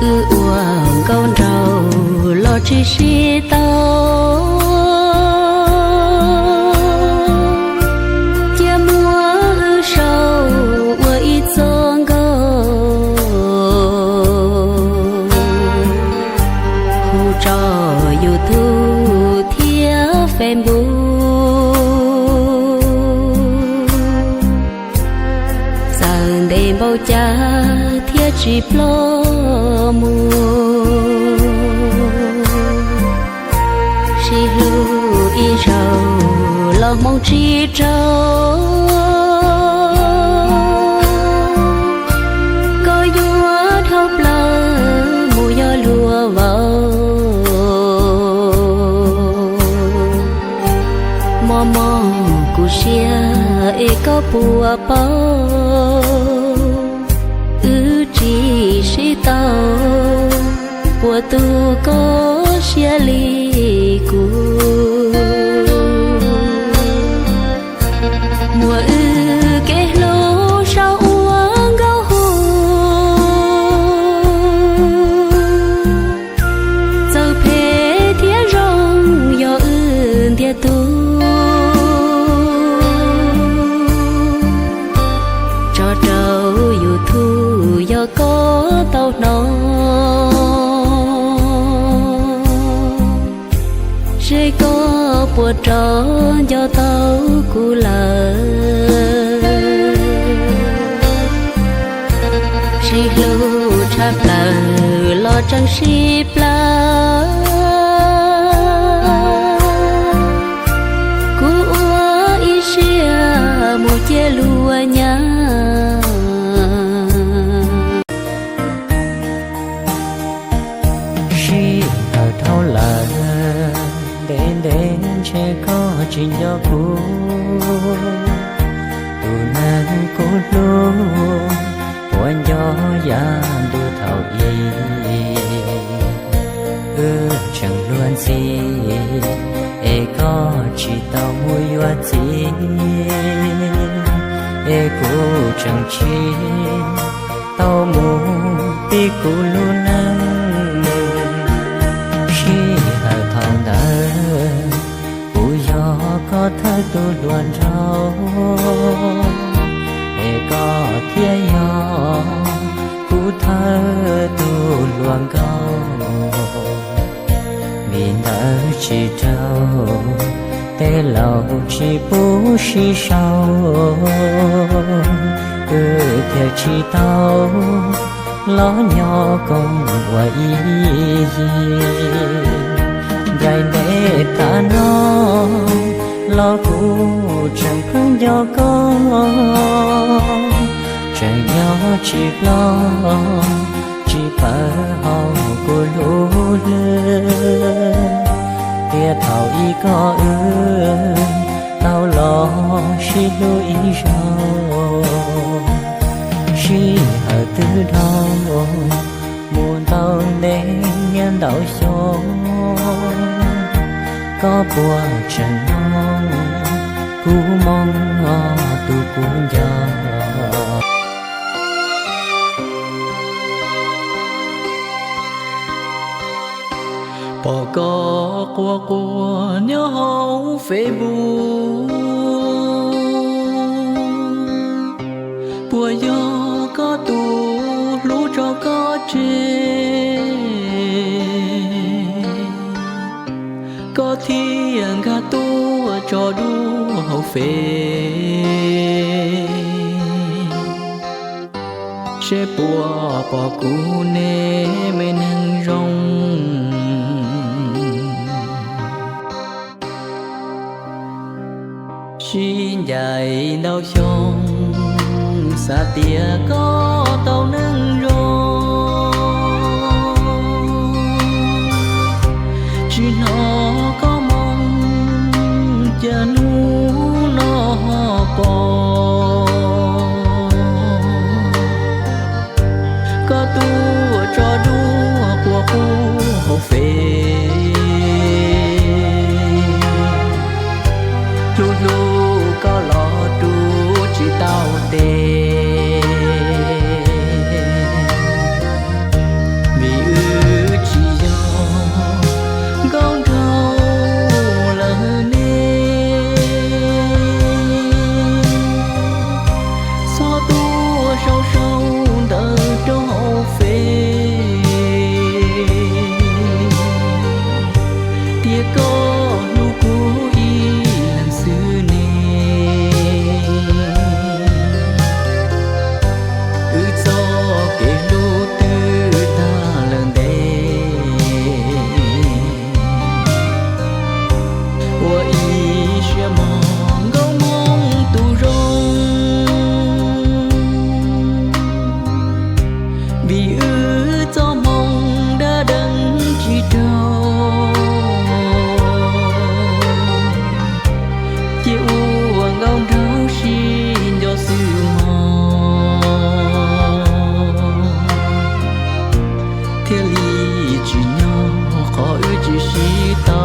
Wb ua nkauj nraug los tsis sib tau, cia muab wb sau ua ib txoj nkauj, hu tso YouTube thiab Facebook. Txawm ntev npaum cas thiab tsis ploj mus, sib hlub ib zaug los hmoo tsis raug. Koj yuav dhau plaws mus yog luag vauv, mob mob kuv siab es koj puas paub, wb tsis sib tau, puas tu koj siab li kuv. Muab wb kev hlub sau ua nkauj hu, txawm phem thiab zoo yog wb ntiag tug, tso rau YouTube yog koj tau hnov, seb koj puas rov nco tau kuv lawm. Sib hlub tshaj plaws los tseem sib plawv, kuv ua ib siab mus cia luag nyav. Sij hawm dhau lawm, ntev ntev ntshe koj tsis nco kuv, tus neeg kuv hlub, puas nco yav ntuj thaum ub. Wb tseem luag ntxhi, es koj tsis tau mus yuav txiv, es kuv tseem tsis tau mus pib kuv lub neej. Sij hawm thaum ntawd, kuv yog koj thawj tus hluas nraug, es koj thiaj yog kuv thawj tus hluas nkauj. Vim ntawd tsis raug, tej laus tsis pub sib sau, wb thiaj tsis tau los nyob koom ua ib yig. Ncaim ntev tas no los kuv tseem kheev nco koj, tseem nyob tsis ploj tsis pawv hauv kuv lub hlwb. Tiam thaum ub koj wb tau los sib hlub ib zaug, sij hawm twb dhau mus ntau ntev niaj ntau xyoo, koj puas tseem mloog kuv moo, tus kuv nco. Pom koj quaj quaj nyob hauv Facebook, puas yog koj tus hlub tso koj tseg, koj thiaj nkag tuaj tso dua hauv Face, seb puas pom kuv ne me neeg zoo. Sib ncaim ntau xyoo, xav tias koj tau neej zoo, tsis hnov koj moo, cas hnub no ho pom. Koj tuaj tso dua quaj quaj hauv Face, hlub hlub koj los rub tsis tau tes. Vim Vim wb txoj hmoo dawb deev tsis raug, ces ua nkauj nraug sib nco xwb mog, thiaj li tsim nyog qhov wb tsis sib tau.